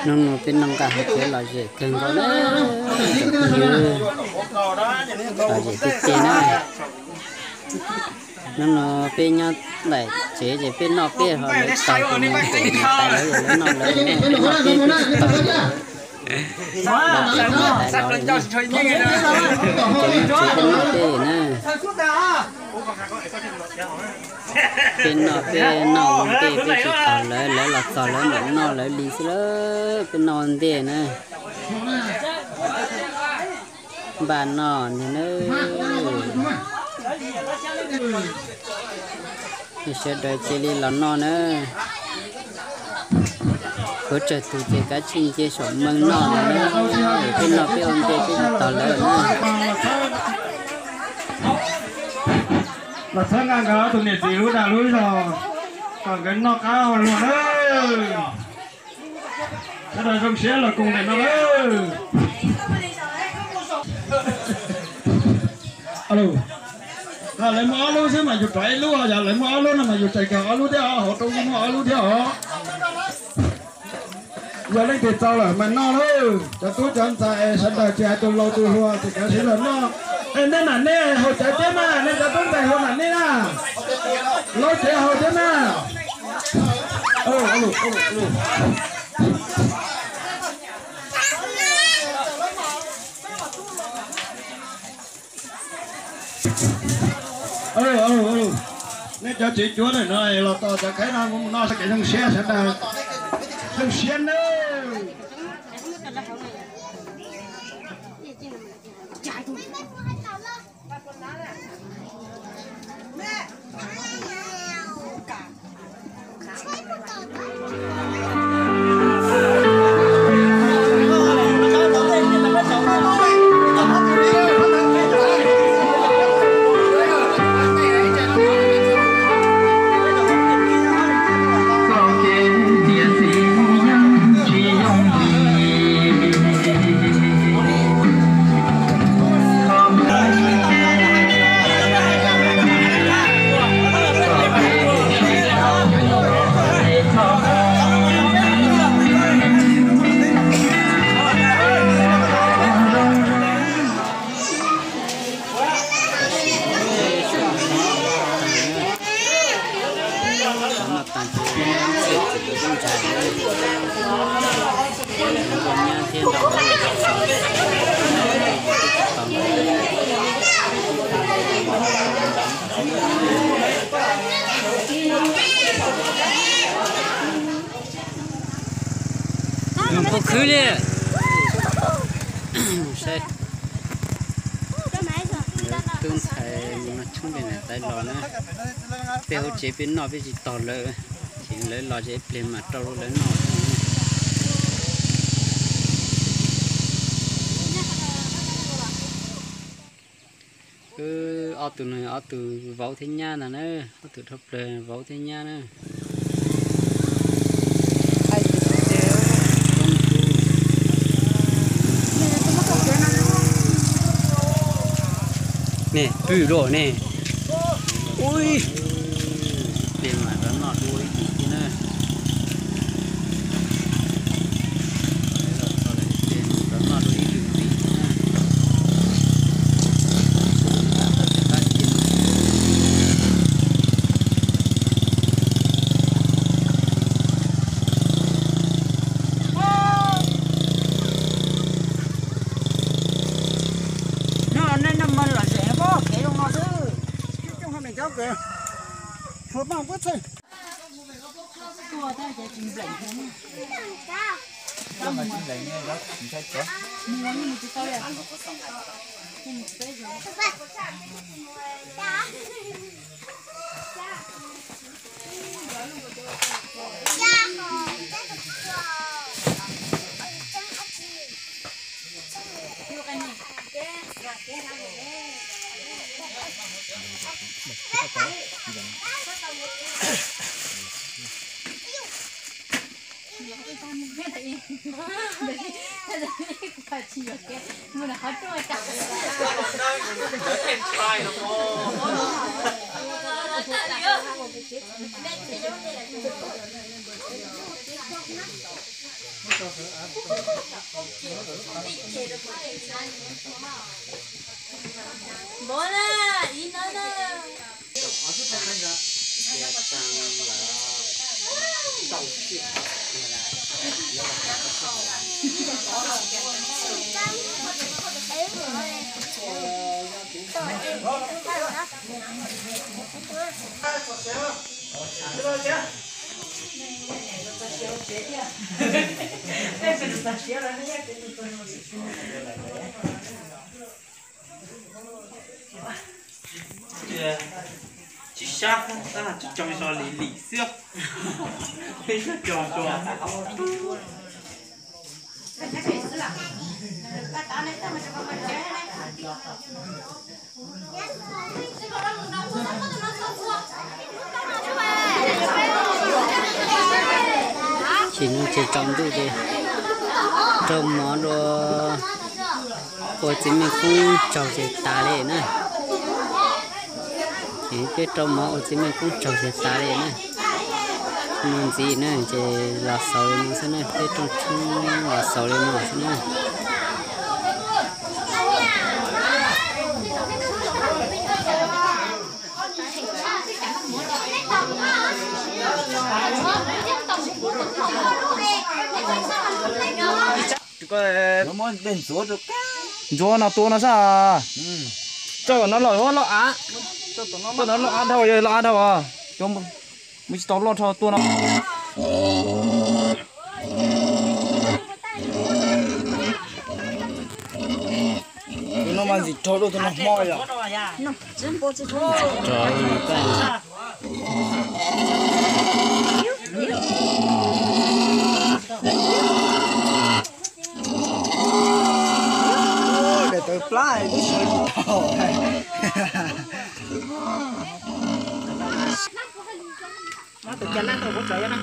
Hnub no peb noj nqaij hauv tsev lom zem kawg nkaus na, cov phooj ywg, lom zem tiag tiag na. Hnub no peb nyob nraim tsev ces peb noj peb ho lawv tog tus mus pem niam tais lawv, lawv noj lawv, peb noj peb, peb tsis tog. Lawv pem niam tais los lawm na, ces peb noj peb na. Peb noj peb noj ua ntej, peb tsis tog lawv, lawv los txog lawv mam noj lawv li xwb lawm, peb noj ua ntej na. Npaj noj ntag na. Nej sawv daws cia li los noj na. Khaub tsawg tus ces kav tsij nce saum mees noj na. Peb noj peb ua ntej, peb tsis tog lawv na. Los txhawb nqa nkawd ob tug niam txiv lub dag lub zog kom nkawd noj qab hau luag na. Sawv daws zoo siab los koom ntawm no lawm. Lawv muaj ob lub xwb mas yus rov ib lub, yog lawv muaj ob lub no mas yus tseem kawg ob lub thiab os, hauv rau yus muaj ob lub thiab os. Yog leej twg txaus lawm mas noj lauj, cov tub cov ntxhais sawv daws tsis hais tus laus tus hluas ces kav tsij los noj. Es nej mam nej haus cawv thiab mas, nej cov tub ntxhais hluas mam nej na, laub cev haus thiab mas. Nej cov tsev cuab ntawm no los tos cov khaub no mus noj, sawv kev zoo siab sawv daws, zoo siab nawb. Mus pov khwv li. Saib, tub ntxhais mus noj tshoob pem niam tais los na. Peb hauv tsev peb noj peb tsis tog lawv, ces lawv los ces ib pliag mam rau lawv noj. Wb ob tug no ob tug vauv thiab nyab ntag na, ob tug dhau plaws vauv thiab nyab na. Nej pw dua ne. Ui, pliag mam rov noj dua ib tus thiab na. Rov noj dua ib tus ntxiv na. No nej noj mov lom zem pob kev zoo no xwb. Hluas nplooj puab txhawj. Npov na, ib no na. Tsis sab, tab tsis cog zog lim lim xwb. Peb sab cog cog. Tsis no ces tsaus ntuj ces rau mov dua, ua txiv meej koob tsaug ces tas li na. Ces peb rau mov ua txiv meej koob tsaug ces tas li na. No ntxiv na ces los xaus li no xwb na, peb rooj tshoob los xaus li no xwb na. Ntxuav no tua no sab. Coj no los loj av, coj no loj av dhau, yog loj av dhau os. Cov mus tsis tau loj dhau tua no. Tus no mas ntxim rau, tus no hmo yom. Daim tawv plab twb sawv tsis tau. Tus cas na, tus kuv tsav na.